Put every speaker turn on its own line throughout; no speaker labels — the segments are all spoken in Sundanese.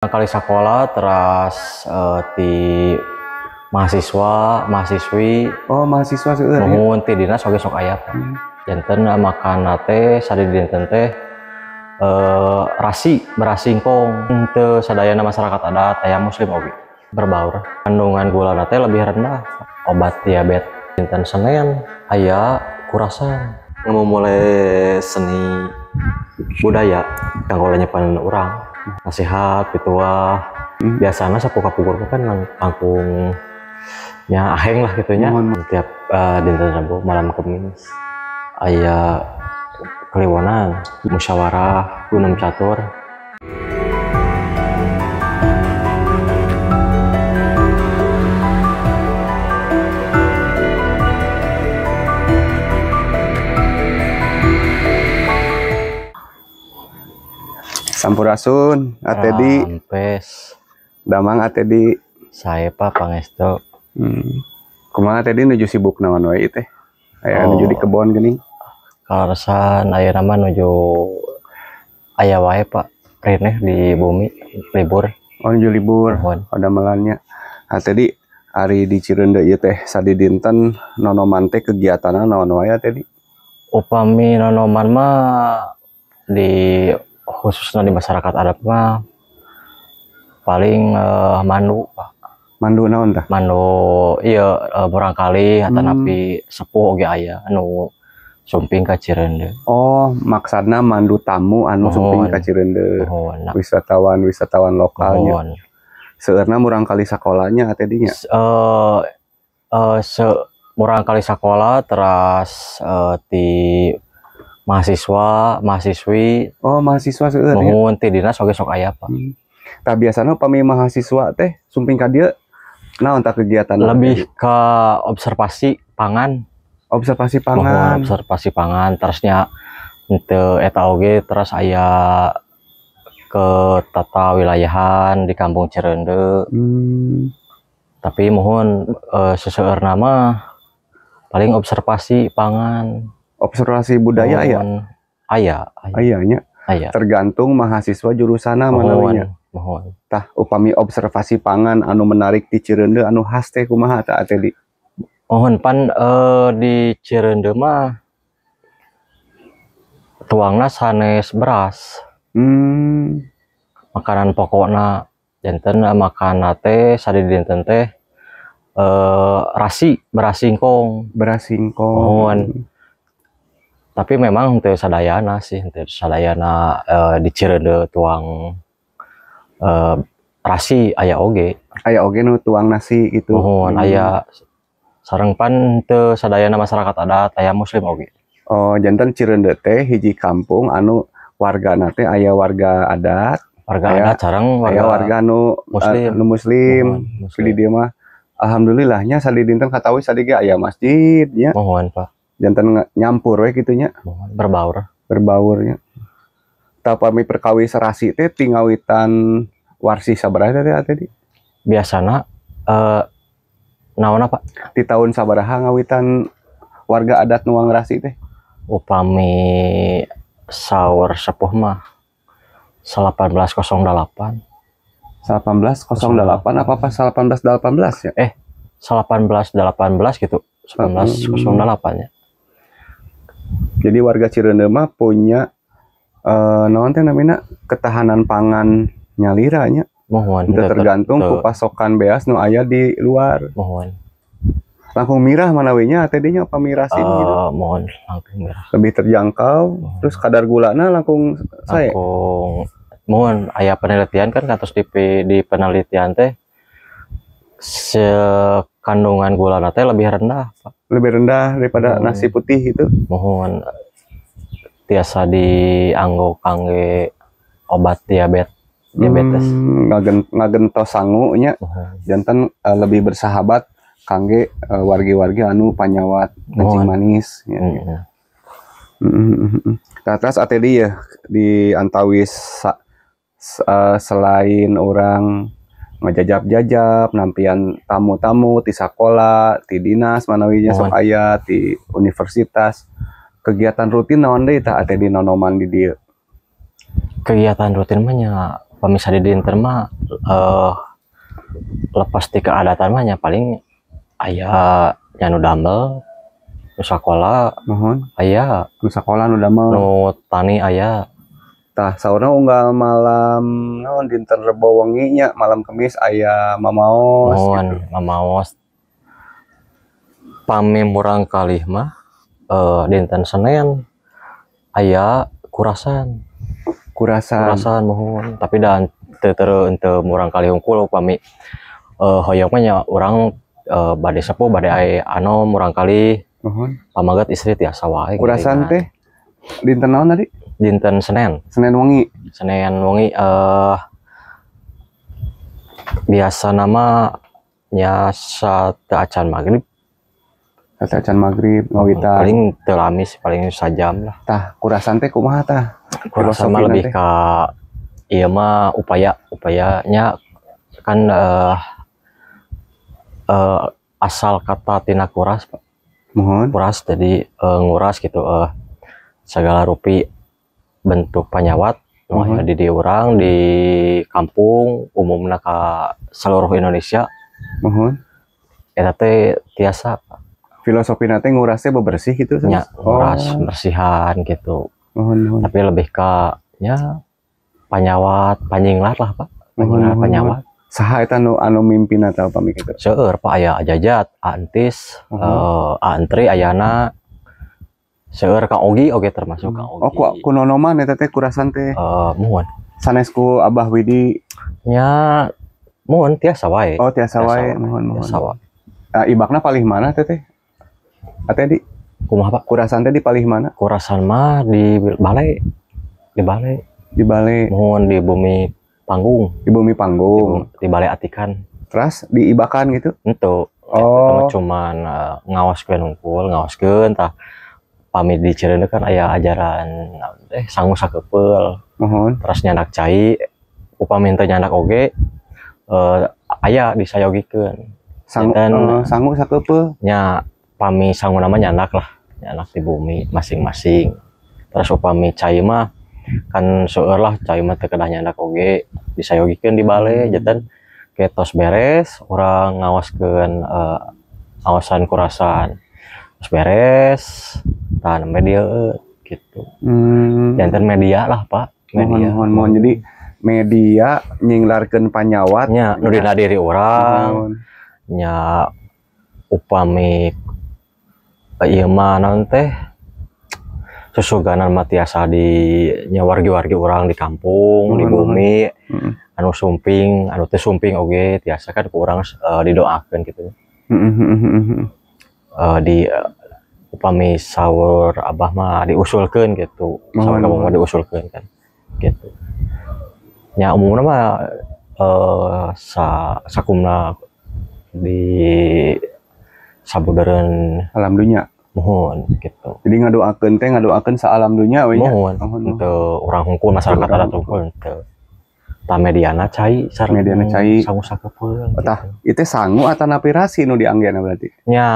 Kali sekolah terus di mahasiswa, mahasiswi.
Oh, mahasiswa seueur ya.
Muhun ti dinas oge sok aya, Pak. Janten makan teh sadidinten teh rasi beras singkong teu sadayana masyarakat adat, aya muslim oge berbaur. Kandungan gula teh lebih rendah, obat diabetes. Dinten Senin aya kurasan. Mulai seni budaya kanggo lenyepan urang, nasihat pituah. Biasana sapu kapungkur kan langkung nya aheng lah gitu nya. Tiap dinten Rabu malam Kamis aya kliwonan, musyawarah, gunung catur.
Sampurasun, Atedi.
Rampes.
Damang Atedi.
Saya Pak pangestu.
Kumaha Tedi nuju sibuk naon wae teh? Aya nuju di kebon geuning.
Kaleresan ayeuna mah nuju aya wae Pak, rineh di bumi libur.
Oh, nuju libur. Padamelannya. Tadi ari di Cireundeu ieu teh sadidinten nonoman teh kegiatanna naon wae Tedi?
Upami nonoman mah di khususnya di masyarakat adat mah paling mandu Pak.
Mandu naon tah?
Mandu iya murangkalih atanapi sepuh oge aya anu sumping ka Cireundeu.
Oh, maksudna mandu tamu anu sumping ka Cireundeu. Wisatawan-wisatawan lokalnya. Seueurna murangkalih sakolanya Tedi nya?
Murangkalih sakola terus di mahasiswa, mahasiswi.
Oh, mahasiswa seueur ya.
Muhun ti dinas oge sok aya, Pak.
Tah biasana upami mahasiswa teh sumping ka dieu naon tah kegiatan?
Lebih ke observasi pangan.
Observasi pangan.
Muhun observasi pangan terusnya henteu eta oge terus aya ke tata wilayahan di Kampung Cireundeu. Tapi muhun seseueurna mah paling observasi pangan.
Observasi budaya aya?
Aya.
Ayanya.
Aya.
Tergantung mahasiswa jurusanna manawinya.
Mohon.
Tah upami observasi pangan anu menarik di Cireundeu anu khas teh kumaha tah Tedi?
Mohon pan di Cireundeu mah tuangna sanes beras. Makanan pokokna janten makan teh sadidinten teh rasi beras singkong.
Beras singkong.
Mohon. Tapi memang henteu sadayana sih, henteu sadayana di Cireundeu tuang rasi aya oge.
Aya oge nu tuang nasi gitu.
Muhun aya sareng pan henteu sadayana masyarakat adat, aya muslim oge.
Oh, janten Cireundeu teh hiji kampung anu wargana teh aya warga adat,
warga adat sareng
warga, aya warga nu muslim. Nu muslim.
Muhun, muslim.
Di dieu mah alhamdulillahnya sadidinten katawi sadi ge aya masjid nya.
Muhun, Pak.
Janten nyampur we kitu nya.
Berbaur.
Berbaurnya. Tah pami perkawis rasi teh tingawitan warsi sabaraha teh Tedi?
Biasana naon Pak?
Di tahun sabaraha ngawitan warga adat nuang rasi teh?
Upami saur sepuh mah 1808.
1808 apa pas 1818 ya?
1818 gitu. 1908 ya.
Jadi warga Cireundeu mah punya naon teh namina ketahanan pangan nyalira nya.
Mohon.
Tergantung ku pasokan beas nu aya di luar.
Mohon.
Langkung mirah manawinya Tedi nya upami rasi gitu.
Mohon langkung mirah.
Lebih terjangkau, terus kadar gulana langkung sae.
Langkung mohon aya penelitian kan katos di penelitian teh kandungan gula teh lebih rendah, Pak.
Lebih rendah daripada nasi putih itu.
Mohon tiasa dianggo kangge obat diabetes.
Ngagentos sangu nya. Janten lebih bersahabat kangge wargi-wargi anu panyawat kencing manis ya. Nah, terus Atedi ya di antawis selain orang ngejajap-jajap nampian tamu-tamu ti sakola, ti dinas manawinya sok aya, ti universitas. Kegiatan rutin naon deui tah Atedi nonoman di dieu?
Kegiatan rutin mah nya Pami sadidinten mah lepas ti keadatan mah nya paling aya nya nu damel, nu sakola.
Muhun.
Aya.
Nu sakola, nu damel.
Nu tani aya.
Tah, saurna unggal malam naon, dinten Rebo wengi nya, malam Kemis aya mamaos
Muhun.
Gitu.
Mamaos. Pami murang kalih mah dinten Senin aya kurasan.
Kurasan.
Kurasan, muhun, tapi dan teu teu teu murang kalih hungkul. Upami hoyong mah nya urang bade sepuh, bade aya anu murang kalih pameget, istri tiasa wae.
Kurasan
Giringan.
Teh dinten naon tadi?
Dinten Senin.
Senin wengi.
Senin wengi, biasa nama nya sateuacan maghrib.
Sateuacan maghrib ngawitan.
Paling teu lami sih, paling sajam lah.
Tah, kurasan teh kumaha tah?
Kurasan mah
Filosofina
lebih
teh.
Ke ieu mah upaya upayanya kan asal kata tina kuras, Pak. Kuras, jadi nguras gitu, segala rupi bentuk panyawat nu aya di dieu urang di kampung, umumna ka seluruh Indonesia. Eta teh tiasa, Pak.
Filosofina teh nguras teh bebersih gitu?
Nya, nguras, bersihan gitu.
Muhun, muhun.
Tapi lebih ke nya panyawat, panyinglat lah, Pak.
Muhun,
panyinglat,
muhun,
panyawat.
Saha eta nu anu mimpin atau pami kitu?
Seueur, Pak, aya Ajajat, Antis, Antri ayana, seueur, Kang Ogi oge termasuk Kang Ogi.
Oh, ku ku nonoman eta teh kurasan teh?
Muhun.
Sanes ku Abah Widi?
Nya, muhun, tiasa wae.
Oh, tiasa wae, muhun, muhun.
Tiasa wae.
Ah, ibakna palih mana teh teh? Ate di
Kumaha, Pak?
Kurasan teh di palih mana?
Kurasan mah di balai, di balai.
Di balai.
Muhun, di bumi panggung.
Di bumi panggung.
Di balai atikan.
Terus diibakan gitu?
Itu.
Oh.
Itu cuman ngaoskeun hungkul, ngaoskeun tah. Pami di Cireundeu kan aya ajaran sangu sakepeul. Terus nyandak cai, upami teu nyandak oge aya disayogikeun.
Sangu, sangu sakepeul.
Nya, pami sangu nama nyandak lah, nyandak di bumi masing-masing. Terus upami cai mah kan seueur lah, cai mah teu kedah nyandak oge disayogikeun di bale. Janten ketos beres urang ngaoskeun, ngaosan kurasan. Terus beres tah media gitu. Janten media lah, Pak, media.
Muhun, muhun, muhun. Jadi media nyinglarkeun panyawat.
Nya, nu dina diri urang. Nya, upami ieu mah naon teh, susuganan mah tiasa di nya wargi-wargi urang di kampung, di bumi, anu sumping, anu teu sumping oge tiasa kan ku urang didoakeun gitu. Di upami saur abah mah diusulkeun gitu. Saur kamu mah diusulkeun kan gitu. Nya, umumna mah sakumna di sabudeureun
Alam dunya.
Muhun gitu.
Jadi ngadoakeun teh ngadoakeun sa alam dunya we nya.
Muhun.
Muhun, muhun.
Untuk urang hungkul, masyarakat
Urang
adat hungkul teu. Tah, mediana cai sareng
Mediana cai.
Sangu sakepeul
Oh, tah,
gitu.
itu sangu atau napi rasi nu dianggena berarti?
Nya,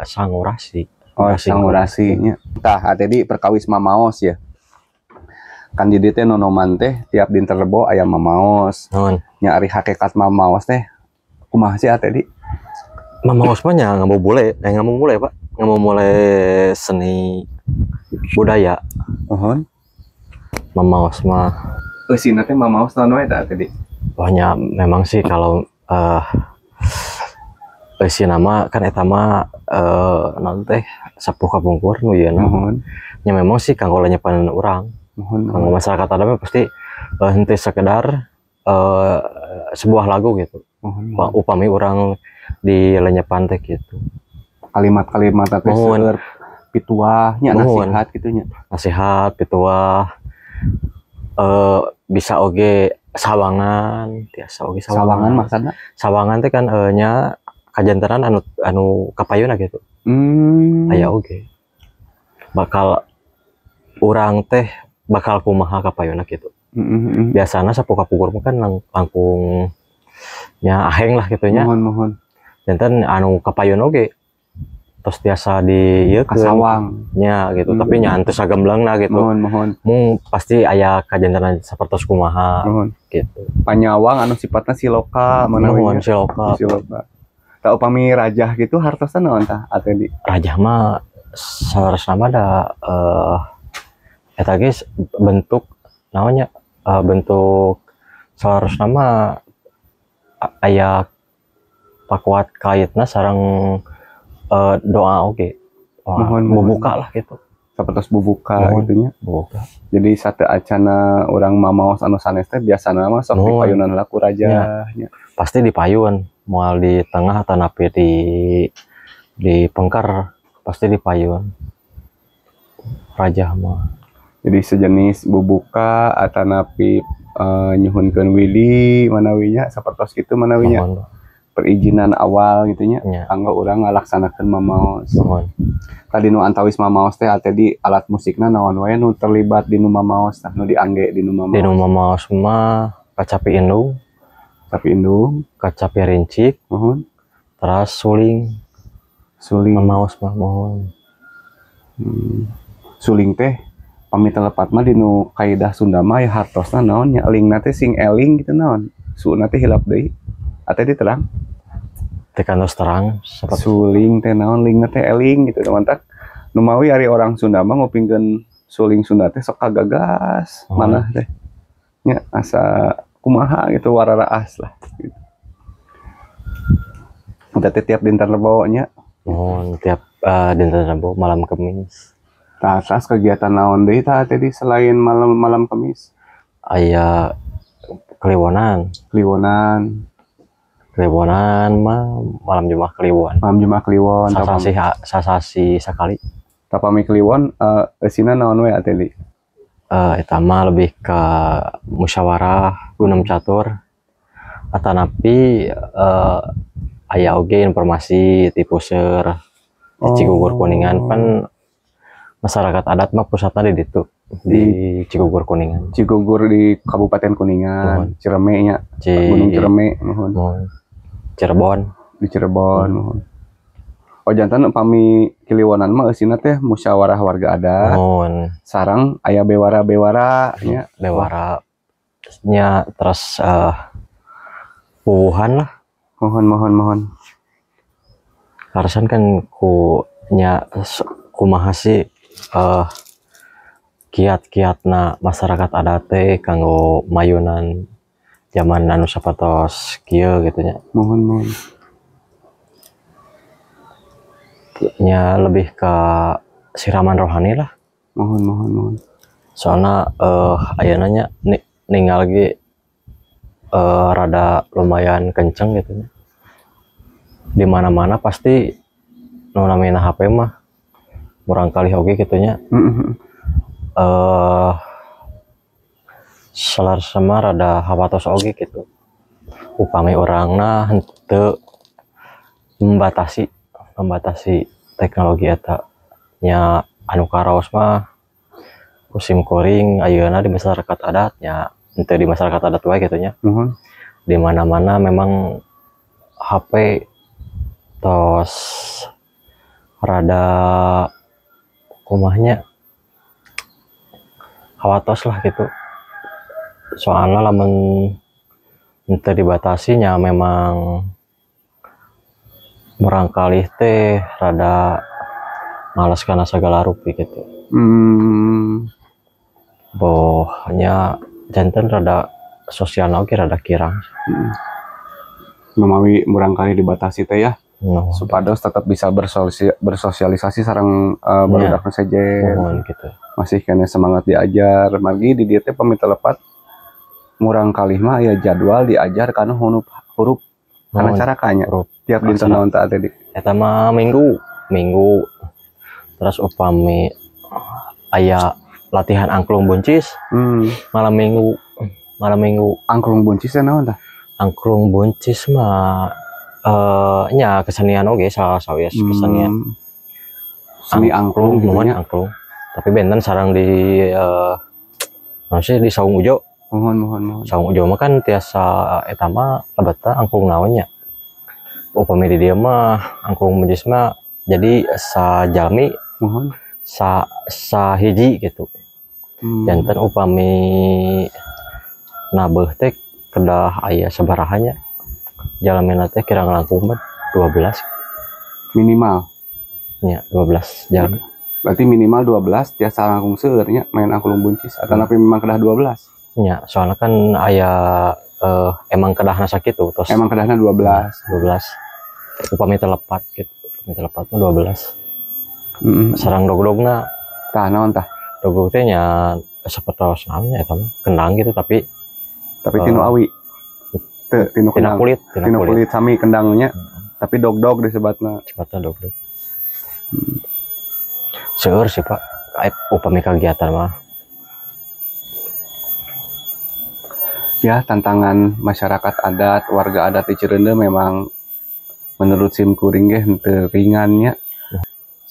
sangu rasi.
Oh,
Rasi.
sangu rasi nya. Tah, tadi perkawis mamaos ya. Kan jadi teh nonoman teh tiap dinten Rebo aya mamaos.
Nuhun.
Nya, ari hakikat mamaos teh kumaha sih, Tadi?
Mamaos mah nya ngamumule, ngamumule, Pak. Ngamumule seni budaya. Mamaos mah
Eusina teh mamaos naon wae tah, Tadi?
Banyak memang sih. Kalau eusi nama kan eta mah naon teh, sepuh kapungkur nu ieu. Nya, memang sih kanggo lenyepan urang, kanggo masyarakat adat mah pasti henteu sekedar sebuah lagu gitu.
Muhun, muhun.
Upami urang di lenyepan teh gitu.
Kalimat-kalimat teh seueur pituah nya, nasihat gitu nya.
Nasihat, pituah, bisa oge sawangan, tiasa oge.
Sawangan
sawangan.
Maksudna?
Sawangan teh kan nya kajantenan anu anu kapayuna gitu. Aya oge bakal urang teh bakal kumaha kapayuna gitu. Biasana sapuh kapungkur mah kan langkung nya aheng lah gitu nya.
Muhun, muhun.
Janten anu kapayun oge Tos tiasa di ieu
Kasawang.
Nya gitu, tapi nya henteu sagemblengna gitu.
Mohon mohon.
Mung pasti aya kajantenan sapertos kumaha
Mohon.
Gitu.
Panyawang anu sifatna siloka
Mohon
manawi.
Siloka.
Siloka. Tah, upami rajah gitu hartosna naon tah, A Tedi?
Rajah mah saleresna mah da eta ge bentuk naonnya, bentuk saleresna mah aya pakuat kaitna sareng doa oge. Doa,
Mohon, mohon.
bubuka lah gitu.
Sapertos bubuka
Mohon.
Gitu nya.
Bubuka.
Jadi sateuacanna urang mamaos anu sanes teh biasana mah sok
Mohon.
Dipayunan lah ku rajah nya.
Pasti di payun, moal di tengah atanapi di pengker, pasti di payun. Rajah mah.
Jadi sejenis bubuka atanapi nyuhunkeun widi manawi nya, sapertos kitu manawi nya.
Mohon.
Perizinan awal gitu nya
Nya.
Kanggo urang ngalaksanakeun mamaos.
Mohon.
Tadi nu antawis mamaos teh tadi alat musikna naon wae nu terlibat di nu mamaos tah, nu diangge di nu mamaos?
Di nu mamaos mah kacapi indung,
Kacapi indung,
kacapi rincik,
mohon.
Terus suling.
Suling.
Mamaos mah mohon.
Suling teh pami telepat mah di nu kaidah Sunda mah ya hartosna naon nya, elingna teh sing eling gitu naon. Suuna teh hilap deui. Ateh terang?
Teu kantos terang seperti
Suling teh naon, lingna teh eling gitu mantak. Numawi ari orang Sunda mah ngupingkeun suling Sunda teh sok kagagas manah teh. Nya asa kumaha gitu, wararaas lah gitu. Udah teh tiap dinten Rebo nya?
Mohon, tiap dinten Rebo malam Kemis.
Tah, tas kegiatan naon deui tah tadi selain malam malam Kemis?
Aya Kliwonan.
Kliwonan.
Kliwonan mah malam Jumat Kliwon.
Malam Jumat Kliwon.
Sasasi sasasi sakali.
Tah, pami Kliwon eusina naon we tadi?
Eta mah lebih ke musyawarah, gunem catur. Atanapi aya oge informasi ti puseur di Cigugur Kuningan, pan masyarakat adat mah pusatna di ditu, di Cigugur Kuningan.
Cigugur di Kabupaten Kuningan,
Mohon.
Cireme nya, Gunung Cireme, mohon.
Mohon. Cirebon.
Di Cirebon, mohon. Oh, janten upami Kliwonan mah eusina teh musyawarah warga adat,
Mohon.
Sareng aya bewara-bewara nya.
Bewara nya, terus puwuhan lah.
Mohon mohon mohon.
Karasan kan ku nya kumaha sih kiat-kiatna masyarakat adat teh kanggo mayunan zaman anu sapertos kieu gitu nya.
Mohon mohon.
Nya lebih ke siraman rohani lah.
Mohon mohon mohon.
Soalnya ayeuna nya ninggal ge rada lumayan kenceng gitu nya. Di mana-mana pasti nu namina HP mah murangkalih oge gitu nya. Saleresna rada hawatos oge gitu. Upami urangna henteu membatasi membatasi teknologi eta nya, anu karaos mah ku sim kuring ayeuna di masyarakat adat nya, henteu di masyarakat adat wae gitu nya.
Mohon.
Di mana-mana memang HP tos rada kumaha nya, hawatos lah gitu. Soalnya lamun henteu dibatasi nya memang murangkalih teh rada males kana sagala rupi gitu. Boh nya janten rada sosialna oge rada kirang.
Numawi murangkalih dibatasi teh ya,
No.
supados tetap bisa bersosialisasi sareng barudak nu sejen.
Mohon gitu.
Masih keneh semangat diajar. Margi di dieu teh pami telepat murangkalih mah aya jadwal diajar kana huruf huruf kana
Mohon.
Carakanya.
Huruf.
Tiap dinten naon teh tadi?
Eta mah minggu, minggu. Terus upami aya latihan angklung buncis malam minggu, malam minggu.
Angklung buncis teh naon tah?
Angklung buncis mah nya kesenian oge, salah sawios kesenian.
Seni angklung gitu
Mohon
nya.
Angklung. Tapi benten sareng di naon sih, di Saung Ujo.
Mohon mohon mohon.
Saung Ujo mah kan tiasa eta mah lebetna angklung naon nya. Upami di dieu mah angklung buncis mah Jadi sajalmi
Muhun.
sa sahiji gitu. Janten upami nabeuh teh kedah aya sabaraha nya. Jalmina teh kirang langkung mah 12.
Minimal.
Nya 12 jalmi.
Berarti minimal 12 tiasa langkung seueur nya main angklung buncis atau tapi memang kedah 12.
Nya, soalnya kan aya emang kedahna sakitu tos.
Emang kedahna 12.
12. Upami teu lepat gitu. Upami teu lepat mah 12. Sareng dogdogna.
Tah naon tah?
Dogdog teh nya sapertos naon nya eta mah kendang gitu tapi
tinu awi. Teu tinu
tina
kendang.
Kulit, tina
Tinu
kulit.
Kulit sami kendangnya. Tapi dogdog disebatna.
Cepatna dogdog. Seueur sih, Pak. Aib upami kagiatan mah.
Ya, tantangan masyarakat adat, warga adat di Cireundeu memang menurut sim kuring ge henteu ringannya.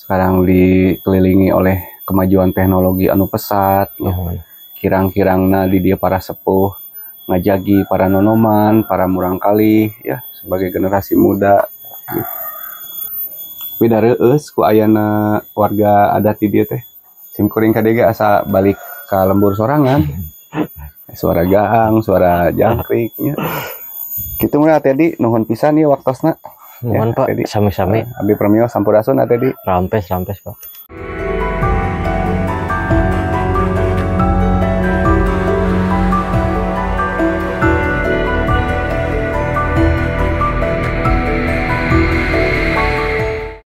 Sekarang dikelilingi oleh kemajuan teknologi anu pesat, ya. Kirang-kirangna di dia para sepuh ngajagi para nonoman, para murangkalih ya sebagai generasi muda. Beda reueus ku ayana warga adat di dieu teh. Sim kuring kadieu ge asa balik ka lembur sorangan. Suara gaang, suara jangkrik nya. Kitu mah Teddy, nuhun pisan ieu waktosna.
Nuhun,
Ya,
Pak,
Teddy.
sami-sami.
Abdi permios, sampurasun, Teddy.
Rampes, rampes, Pak.